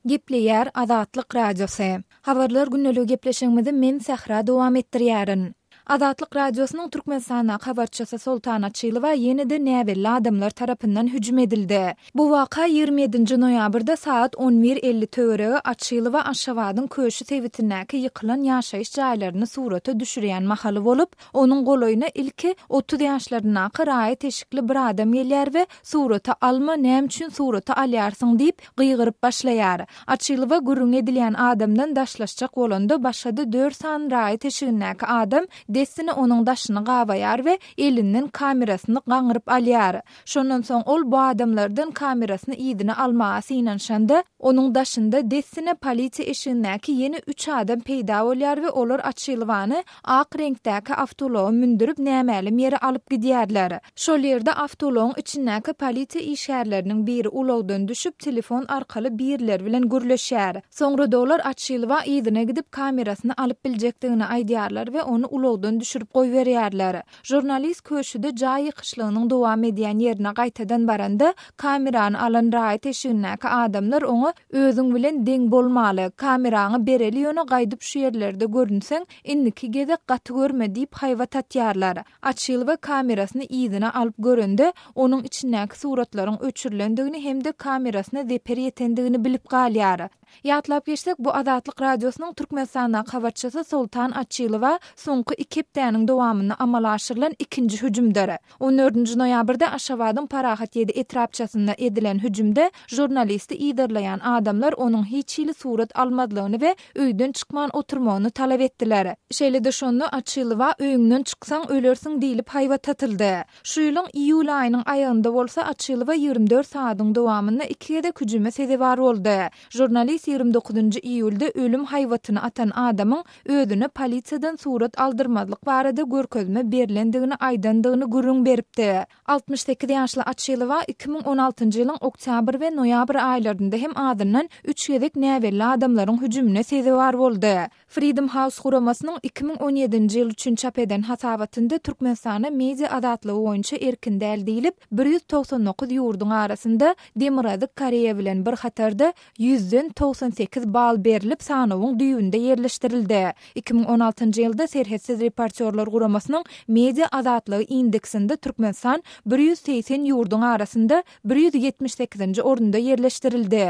Gepleýär Azatlyk Radiosy. Habarlar gündeligi gepleşigimizi men Sähra dowam etdirýärin. Azatlyk Radiosynyň Türkmenistandaky habarçysy Soltan Açylowa ýene-de näbelli adamlar tarapyndan hüjüm edildi. Bu waka 27-nji noýabrda sagat 11 50 töweregi Açylowa Aşgabadyň Köşi sebitindäki ýykylan ýaşaýyş jaýlaryny surata düşürýän mahaly bolup, Onuň golaýyna ilki 30 ýaşlaryndaky raýat eşikli bir adam gelýär we Surata alma, näme üçin surata alýarsyň diýip, gygyryp başlaýar. Açylowa gürrüňi edilýän adamdan daşlaşjak bolanda başga-da dört sany raýat eşigindäki adam dessine onuň daşyny gabaýar we elinden kamerasyny gaňryp alýar. Şondan soň ol bu adamlardan kamerasyny yzyna almaga synanyşanda, onuň daşynda dessine polisiýa eşigindäki ýene üç adam peýda bolýar we olar Açylowany ak reňkdäki awtoulaga mündürip nämälim ýere alyp gidýärler. Şol ýerde awtoulagyň içindäki polisiýa işgärleriniň biri ulagdan düşüp telefon arkaly birileri bilen gürleşýär. Soňra-da olar Açylowa yzyna gidip kamerasyny alyp biljekdigini aýdýarlar we ony ulagdan düşürip goýberýärler. Žurnalist Köşüde jaý ýykyşlygynyň dowam edýän ýerine gaýtadan baranda, kamerany alan raýat eşigindäki adamlar oňa Özüň bilen deň bolmaly, kameraňy bereli ýöne gaýdyp şu ýerlerde görünseň, indiki gezek gaty görme diýip haýbat atýarlar. Açylowa kamerasyny yzyna alyp görende, onuň içindäki suratlaryň öçürilendigini hem-de kamerasyna zeper ýetendigini bilip galýar. Ýatlap geçsek, bu Azatlyk Radiosynyň Türkmenistandaky habarçysy Soltan Açylowa soňky iki hepdäniň dowamynda amala aşyrylan ikinji hüjümdir. On dördünji noýabrda Aşgabadyň Parahat ýedi etrapçasynda edilen hüjümde žurnalisti yzarlaýan adamlar onuň hiç hili surat almazlygyny we öýden çykman oturmagyny talap etdiler. Şeýle-de şonda Açylowa öýüňden çyksaň ölersiň diýlip haýbat atyldy. Şu ýylyň iýul aýynyň aýagynda bolsa Açylowa 24 sagadyň dowamynda iki gezek hüjüme sezewar boldy. Žurnalist 29-njy iýulda ölüm haýbatyny atan adamyň özüne polisiýadan surat aldyrmazlyk barada görkezme berlendigini aýdandygyny gürrüň beripdi. 68 ýaşly Açylowa 2016-njy ýylyň oktýabr we noýabr aýlarynda hem azyndan üç gezek näbelli adamlaryň hüjümine sezewar boldy. Freedom House guramasynyň 2017-nji ýyl üçin çap eden hasabatynda Türkmenistana media azatlygy boýunça erkin däl diýlip, 199 ýurduň arasynda Demirgazyk Koreýa bilen bir hatarda ýüzden 98 bal berlip, sanawyň düýbünde ýerleşdirildi. 2016-njy ýylda Serhetsiz reportýorlar guramasynyň Media azatlygy indeksinde Türkmenistan 180 ýurduň arasynda 178-nji orunda ýerleşdirildi.